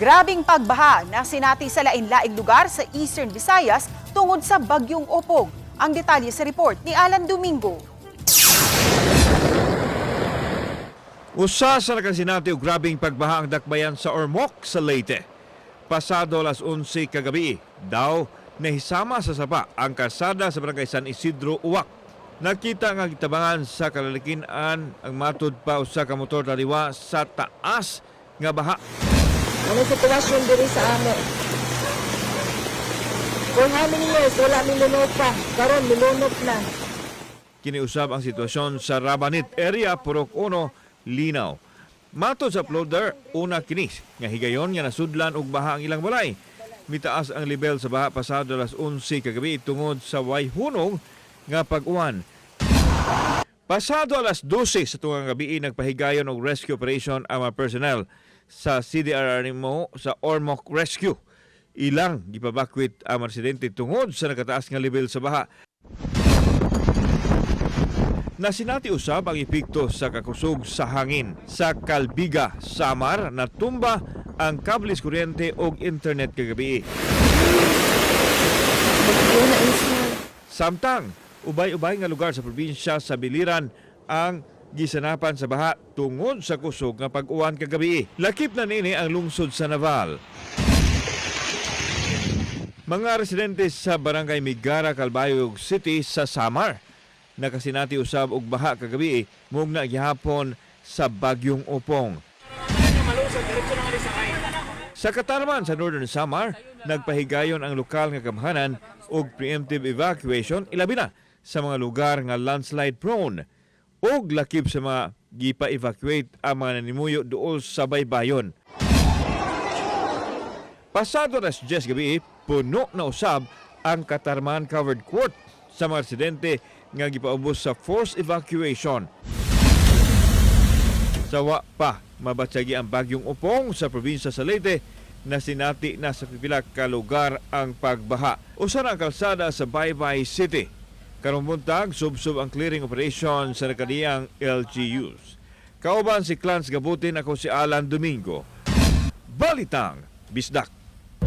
Grabing pagbaha na sinati sa lain-laing lugar sa Eastern Visayas tungod sa bagyong Opong. Ang detalye sa report ni Alan Domingo. Usa sa nakasinati og grabing pagbaha ang dakbayan sa Ormoc sa Leyte. Pasado alas 11 kagabi, daw nahisama sa sapa ang kalsada sa barangay San Isidro, Uwak. Nakita nga gitabangan sa kalalikin-an ang matud pa usa ka motor taliwa sa taas nga baha. Ano sitwasyon diri sa amo? For how many years wala milunok pa? Karon milunok na. Kiniusab ang sitwasyon sa Rabanit area, Purok 1, Linaw. Matod sa uploader, una kinis nga higayon nga nasudlan og baha ang ilang balay. Mitaas ang level sa baha pasado alas 11 kagabi tungod sa way hunong nga pag-uwan. Pasado alas 12 sa tungang gabi, nagpahigayon og rescue operation ang mga personnel sa CDRRMO sa Ormoc Rescue. Ilang gipabakwit ang mga residente tungod sa nakataas nga level sa baha. Nasinati usab ang epekto sa kakusog sa hangin. Sa Calbiga, Samar, natumba ang kables kuryente og internet kagabi. Samtang, ubay-ubay nga lugar sa probinsya sa Biliran ang gisanapan sa baha tungod sa kusog nga pag-uwan kagabi. Lakip na nini ang lungsod sa Naval. Mga residente sa Barangay Migara, Calbayog City sa Samar nakasinati usab og baha kagabi mugna gihapon sa bagyong Opong. Sa Catarman sa Northern Samar, nagpahigayon ang lokal nga gamhanan og preemptive evacuation, ilabi na sa mga lugar nga landslide prone, ug lakip sa mga gipa-evacuate ang mga nanimuyo duol sa baybayon. Pasado alas 10 gabi, puno na usab ang Catarman Covered Court sa mga residente nga gipaubos sa forced evacuation. Sawa pa mabatyagi ang bagyong Opong sa probinsya sa Leyte, na sinati na sa pipila ka lugar ang pagbaha. Usa na ang kalsada sa Baybay City. Karong buntag, subsob ang clearing operation sa nakadiyang LGUs. Kauban si Clans Gabutin, ako si Alan Domingo. Balitang Bisdak.